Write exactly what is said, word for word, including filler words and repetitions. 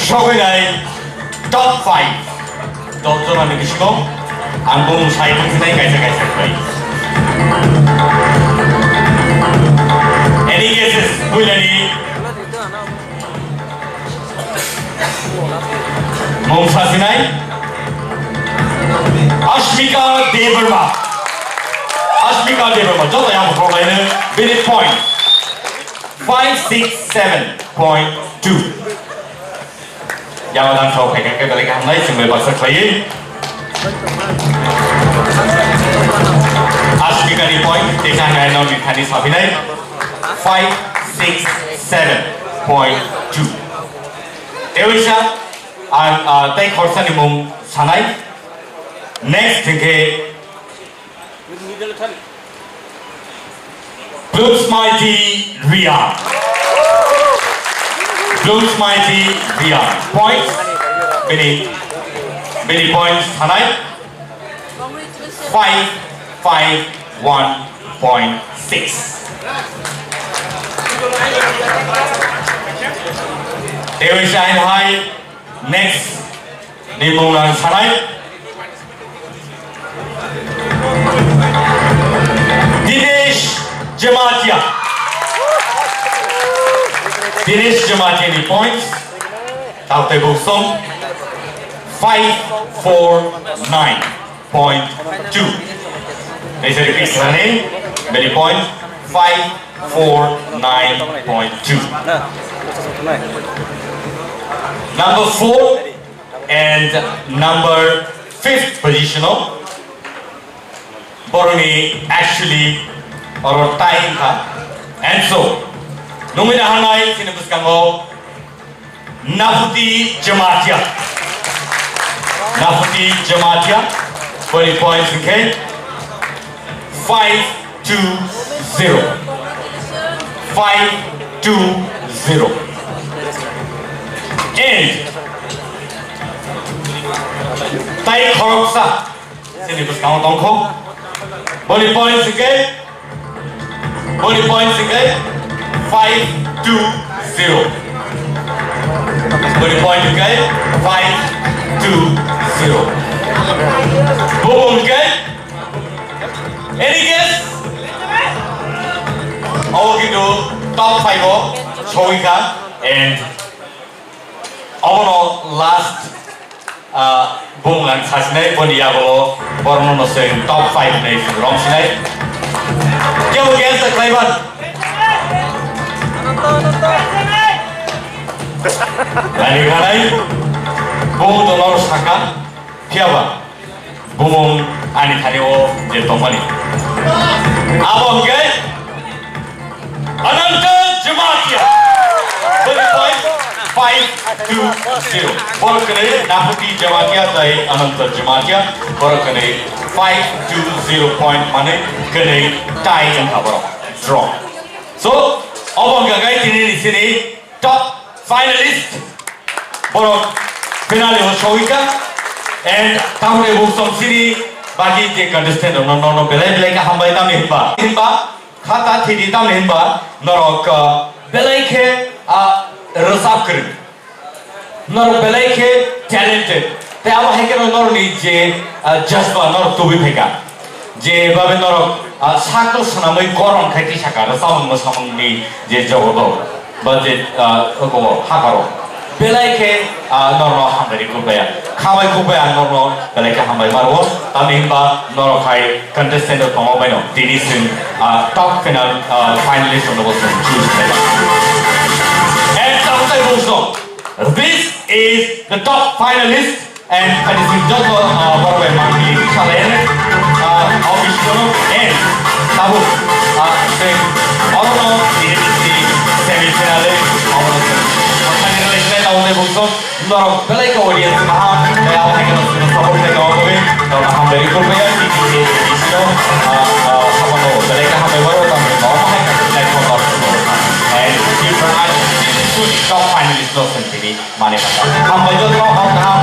Sokoi nai top five. Dol jona ni bisingo ang bumung sai thang sinai kaisa kaisa khlai. Any guesses? Puilani mung sa sinai Ashmika Debbarma. Ashmika Debbarma. Joto yang photo laino bini point five six seven point two. Yang dang sau khai khai belai kaham nai, chwng bai baksa khlaiwi. Ashmika ni point, tei kha nai nong ni thani saphinai. Five six seven point two. Tei waisa, ang, ah, tei khorsa ni mung sanai. Next hwnkhe Blooms Mighty Ria. Blooms Mighty Ria. Points. Bini, bini points sanai. Five five one point six. Tei waisa hai next ni mung ang sanai. Dinesh Jamatia. Dinesh Jamatia ni points. Tao tei bung song five four nine point two. They say repeat running. Very point five four nine point two. Number four and number fifth position o boroni actually oro tie wngkha. And so, nungwi naharnai chini bwskango Nafuti Jamatia. Nafuti Jamatia, boni points hwnkhe five two zero. Five two zero. And tai khoroksa chini bwskango tongkho. Boni points hwnkhe, boni points hwnkhe five two zero. Boni point hwnkhe five two zero. Bo hwnkhe any guess? Obo kintu top five o sogwi kha and obono last, ah, bumung ang sasinai boni yago borokno no swng top five hinwi swng romsinai. Kebo guess da khlaiban? Nani khanai bumung to noro saka phiyaba. Bumung ani thani o je tongmani. Abo hwnkhe Ananta Jamatia. Boni point five two zero. Borok kwnwi Nafuti Jamatia tai Ananta Jamatia. Borok kwnwi five two zero point manwi kwnwi tie wngkha borok. Draw. So, obo hwnkha khe tini ni sini top finalist borok finale o sogwi kha. And tamni buksong sini bagi je contestant rok no, no, no, belai belai khe hambai tamni hinba. Hinba, khata thidi tamni hinba, norok, ah, belai khe, ah, rwchap kwrwi. Norok belai khe talented. Tei abo hai kheno norokni je, ah, jazba norok tubui phaikha. Je babe norok, ah, sakno swnamwi goron khai twi sakha, rwchapmung mwsamungni je jogoto. Ba je, ah, oko hakaro. Belai khe, ah, norno hambai rwi kubaya. Khabai kubaya norno belai khe hambai maro. Tamni hinba norok hai contestant rok tongo baino. Tini chwng, ah, top final, ah, finalist rokno bo chwng choose khlai. And tabuk tai bujo. This is the top finalist. And finishing joto, ah, borok bai mangni salai, ah, office kono and tabuk, ah, se orono tini semi final e orono se. Final e se tabuk ne bukso norok belai ka audience maha, tei abo hai khe no support khlai ka abo bai, norok hambai rwi kurbai ya, tini semi final, ah, ah, sabono belai ka hambai baro, tamni norok hai ka khlai ko norok. And give her a good top finalist no sentini mane kata. Hambai joto, hambai.